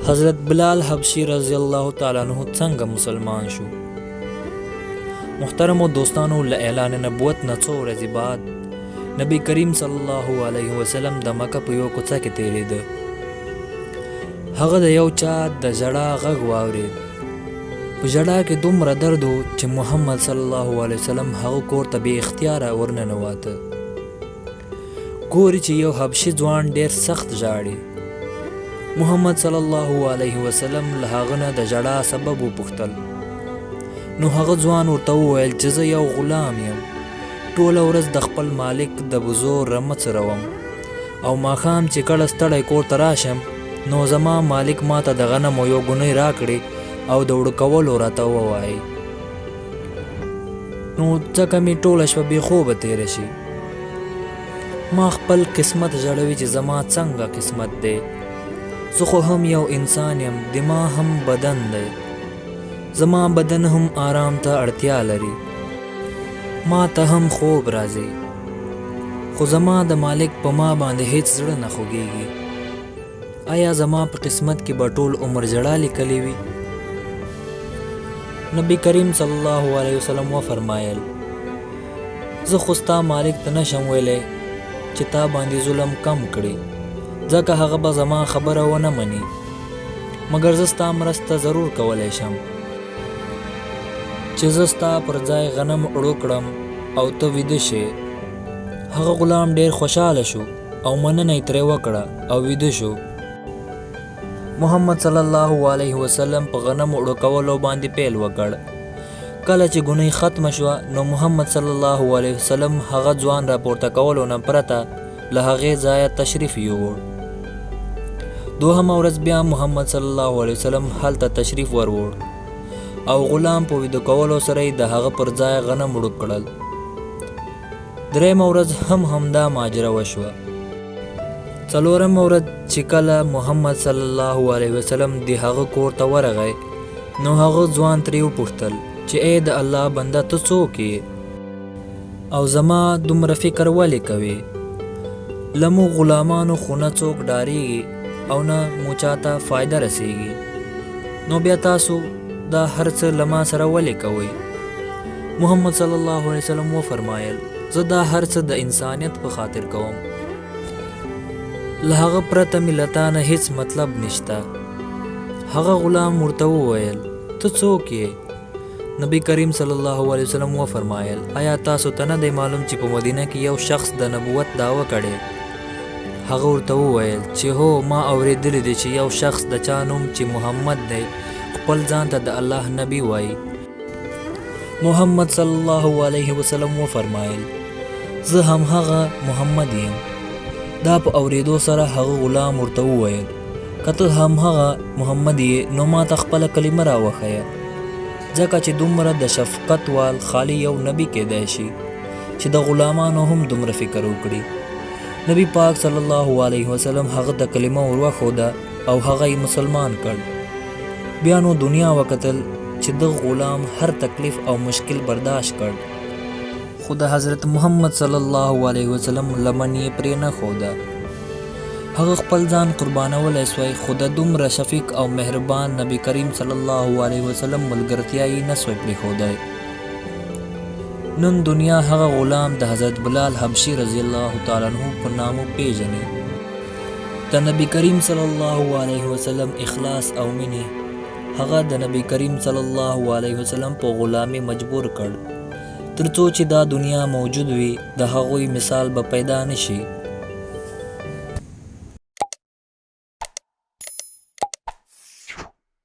حضرت بلال حبشي رضی الله تعالی عنہ څنګه مسلمان شو؟ محترمو دوستانو، له اعلان نبوت نه څو ورځې بعد نبی کریم صلی الله علیه وسلم د مکه په یو کوڅه کې تېرېده. هغه د یو چا د ژړا غږ واورېد. په ژړا کې دومره درد و چې محمد صلی الله علیه وسلم هغه کور ته بې اختیاره ورننواته. ګوري چې یو حبشي ځوان ډېر سخت ژاړي. محمد صلی الله علیه وسلم له هغه نه د ژړا سبب وپوښتل. نو هغه ځوان ورته وویل چې زه یو غلام یم، ټوله ورځ د خپل مالک د بزو رمه څروم او ماښام چې کله ستړی کور ته راشم نو زما مالک ماته د غنمو یو ګونۍ راکړي او د اوړه کولو راته ووایي، نو ځکه مې ټوله شپه بې خوبه تېره شي. ما خپل قسمت ژړوي چې زما څنګه قسمت دی، زه خو هم یو انسان یم، د ما هم بدن دی، زما بدن هم آرام ته اړتیا لري، ما ته هم خوب راځي، خو زما د مالک په ما باندې هیڅ زړه نه خوږیږي. آیا زما په قسمت کې به ټول عمر ژړا لیکلې وي؟ نبی کریم صلی الله علیه وسلم وفرمایل، زه خو ستا مالک ته نشم ویلی چې تا باندې ظلم کم کړي، ځکه هغه به زما خبره ونه مني، مګر زه ستا مرسته ضرور کولی شم چې زه ستا پر ځای غنم اوړه کړم او ته ویده شې. هغه غلام ډېر خوشحاله شو او مننه یې ترې وکړه او ویده شو. محمد صلی الله علیه وسلم په غنمو اوړه کولو باندې پیل وکړ. کله چې ګونۍ ختمه شوه نو محمد صلی الله علیه وسلم هغه ځوان راپورته کولو نه پرته له هغې ځایه تشریف یووړ. دوهمه ورځ بیا محمد صلی الله علیه وسلم هلته تشریف وروړ او غلام په ویده کولو سره یې د هغه پر ځای غنم اوړه کړل. درېیمه ورځ هم همدا ماجره وشوه. څلورمه ورځ چې کله محمد صلی الله علیه وسلم د هغه کور ته ورغی نو هغه ځوان ترې وپوښتل چې ای د الله بنده، ته څوک یې او زما دومره فکر ولې کوې؟ له موږ غلامانو خو نه څوک ډارېږي او نه مو چاته فایده رسېږي، نو بیا تاسو دا هر څه له ما سره ولې کوئ؟ محمد صلی الله علیه وسلم وفرمایل، زه دا هر څه د انسانیت په خاطر کوم، له هغه پرته مې له تا نه هیڅ مطلب نشته. هغه غلام ورته وویل، ته څوک یې؟ نبی کریم صلی الله علیه وسلم وفرمایل، آیا تاسو ته نه دی معلوم چې په مدینه کې یو شخص د نبوت دعوه کړې؟ هغه ورته وویل چې هو، ما اورېدلي دي چې یو شخص د چا نوم چې محمد دی خپل ځان ته د الله نبی وایي. محمد صلی الله علیه وسلم وفرمایل، زه هم هغه محمد یم. دا په اورېدو سره هغه غلام ورته وویل، که ته هم هغه محمد یې نو ما ته خپله کلمه راوښیه، ځکه چې دومره د شفقت وال خالي یو نبی کېدای شي چې د غلامانو هم دومره فکر وکړي. نبی پاک صلی الله علیه وسلم هغه ته کلمه وروښوده او هغه یې مسلمان کړ. بیا نو دنیا وکتل چې دغه غلام هر تکلیف او مشکل برداشت کړ، خو د حضرت محمد صلی الله علیه وسلم لمن یې پرې نه ښوده. هغه خپل ځان قربانولی سوی، خو د دومره شفیق او مهربان نبی کریم صلی الله علیه وسلم ملګرتیا یې نه سوی پرېښودی. نن دنیا هغه غلام د حضرت بلال حبشي رضی الله تعالی عنه په نامه پیژني. د نبی کریم صلی الله علیه وسلم اخلاص او مینې هغه د نبی کریم صلی الله علیه وسلم په غلامي مجبور کړ. تر څو چې دا دنیا موجود وي د هغوی مثال به پیدا نشي.